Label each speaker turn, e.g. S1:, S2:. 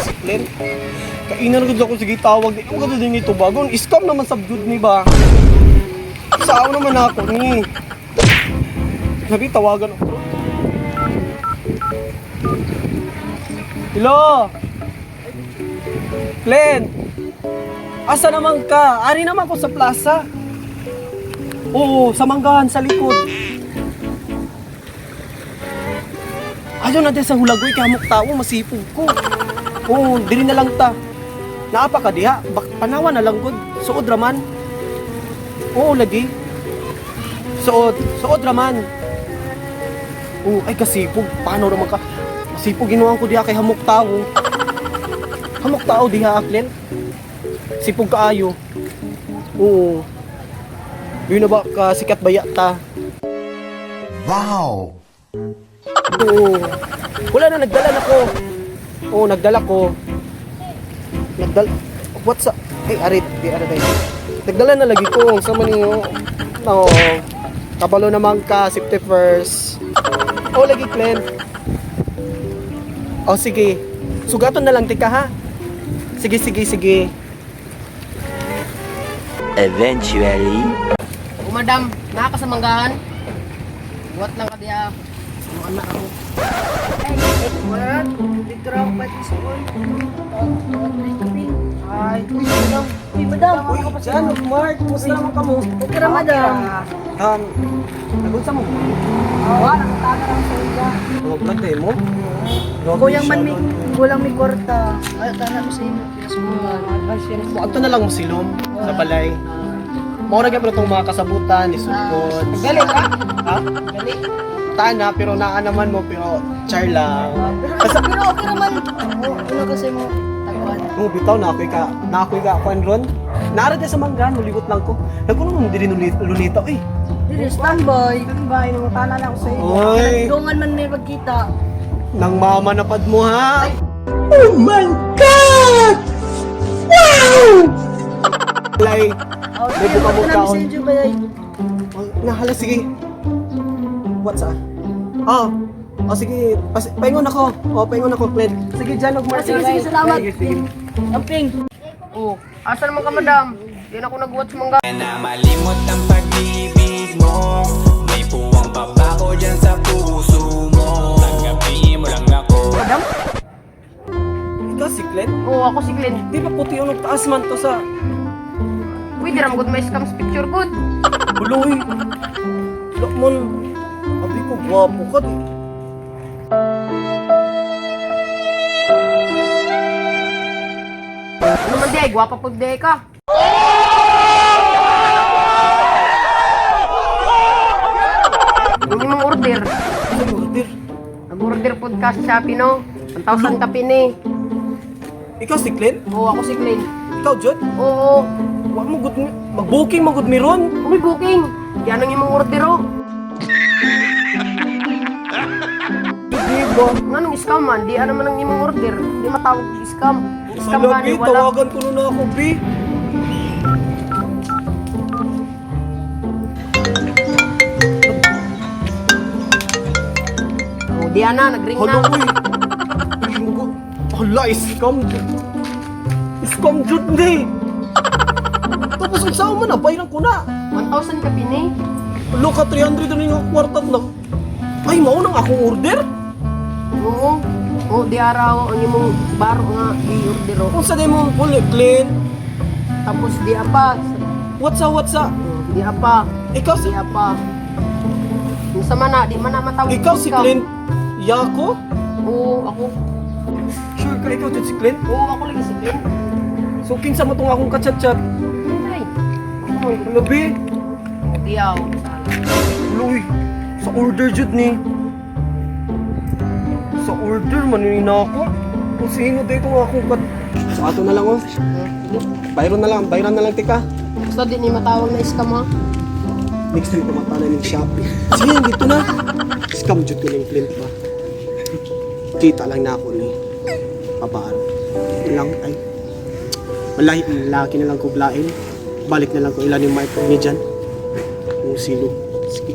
S1: Si Glenn. Kainan gud ako sige tawag. Di ko gud din ito bagon. Scam naman sa jud ni ba. Sao naman ako ni. Sabi tawagan ako. Hello. Glenn. Asa naman ka? Ari naman ko sa plaza. Oo, sa manggahan sa likod. Ayaw na din sa hulagoy kay hamok tao, masipog ko. Oo, diri na lang ta. Naapa ka diha, bak panawa na lang gud. Suod raman. Oo, lagi. Suod, suod raman. Oo, ay kasipog, paano raman ka? Masipog ginuan ko diha kay hamok tao. Hamok tao diha, Glenn. Sipog kaayo. Oo. Yun na ba ka sikat baya ta?
S2: Wow!
S1: Oo. Wala na, nagdala na ko. Oo, nagdala ko. Nagdala. What's up? Ay, arit. Di, arit ay. Nagdala na lagi ko. Sa man niyo. No. Kabalo naman ka, safety first. Oh, lagi, Glenn. Oh, sige. Sugaton na lang, tika, ha? Sige, sige, sige.
S3: Eventually.
S4: O madam, naa ka sa manggahan? Buhat lang ka diha. Ano anak ako?
S5: Wala, dito raw pati sa school. Ay, uy, madam. Uy, madam.
S1: Uy, Jan, Mark, kumusta naman kamo?
S5: Okay ra, madam.
S1: Nagunsa mo?
S5: Wala, nakatana lang sa iya.
S1: Huwag ka, mo?
S5: Kulang man may, kulang may kwarta. Ay, tana mo sa inyo. Pinasukuhan.
S1: Ato na lang mo silom sa balay. Mao ra gyud itong mga kasabutan ni Sugod.
S4: Gali ka?
S1: Ha?
S4: Gali.
S1: Tana pero naa naman mo pero char lang.
S5: Pero, pero okay ra man. Oo, ano kasi mo tagwan.
S1: No, bitaw na ako'y ka na ako'y ka kuan ron. Naara di sa manggahan muligot lang ko. Nagkuno mo diri lunita oy.
S5: Dili, standby. Standby, nangutana na ako sa iyo.
S1: Oy,
S5: Dungan man may pagkita.
S1: nang mama na pad mo ha.
S2: Oh my God! Wow!
S1: Like,
S5: Oh,
S1: May buka mo
S5: namin
S1: kaon.
S5: sa inyo ba ay?
S1: oh, nahala sige. What's up? Oh, oh sige, paingon ako. Oh, paingon ako, Glenn. Sige, Jan, og Mark.
S5: Sige, sige, salamat.
S1: Sige, sige.
S5: Amping.
S4: O, asa naman ka madam? Di na ako nagbuhat sa manggahan.
S6: Na malimot ang pag-ibig mo. May puwang pa ba ko dyan sa puso mo? Tanggapin mo lang ako.
S4: Madam?
S1: Ikaw si Glenn?
S4: Oo, ako si Glenn.
S1: Di ba puti yung nagtaas man to sa
S4: Uy, di ra man gud may scams picture good.
S1: Buloy. Lakman, sabi ko, gwapo ka. Di.
S4: Ano man di ay, gwapa pud di ay ka. Ang imong order.
S1: Ano yung order?
S4: Nag-order pud ka sa Shopee no. 1,000 ka pin eh.
S1: Ikaw si Glenn?
S4: Oo, ako si Glenn.
S1: Ikaw, Jod?
S4: Oo,
S1: Wa mo good, mag-booking mo good meron.
S4: may booking. Yan ang imong order oh.
S1: Jud ni ba?
S4: Nganong scam man, di ano man ang imong order. Di matawag og scam. Scam
S1: Hala,
S4: gani
S1: B,
S4: wala.
S1: tawagan ko na ako, B.
S4: Oh, di ana nagring
S1: Hala,
S4: na.
S1: uy. Uy, mugo. Hala, scam, Jud. Scam, Jud, ni. Tapos, ang saan man, nabayaran ko na.
S4: 1,000 ka pin eh.
S1: Hala ka, 300 na yung kwarta na. Ay, maunang akong order?
S4: Oo. Oh, di araw ang imong baro nga i-order oh.
S1: Kung sa mo, ulit, Glenn.
S4: Tapos di apa.
S1: What's up, what's up?
S4: Oh, di apa.
S1: Ikaw si
S4: Di apa. Unsa man na, di man na matawag.
S1: Ikaw si
S4: scam.
S1: Clint Yako?
S4: Oo, ako.
S1: Sure ka ikaw jud si Clint?
S4: Oo, ako lagi si Clint.
S1: So kinsa mo tong akong kachat-chat?
S4: Ay. Ako man.
S1: Labi.
S4: Oh, di aw.
S1: Luy. Sa order jud ni. Sa order man ni na ako. Kung sino dito nga akong kat. So ato na lang oh. Bayron na lang, bayran na lang tika.
S4: Basta di ni matawag na scam ha.
S1: Next week pumunta na ng Shopee. Sige, dito na. Scam jud ko ning Clint ba. Kita lang na ako ni. Papaano? Lang ay. Malahi, laki na lang ko blain. Balik na lang ko ilan yung mic ni dyan. Yung silo. Sige.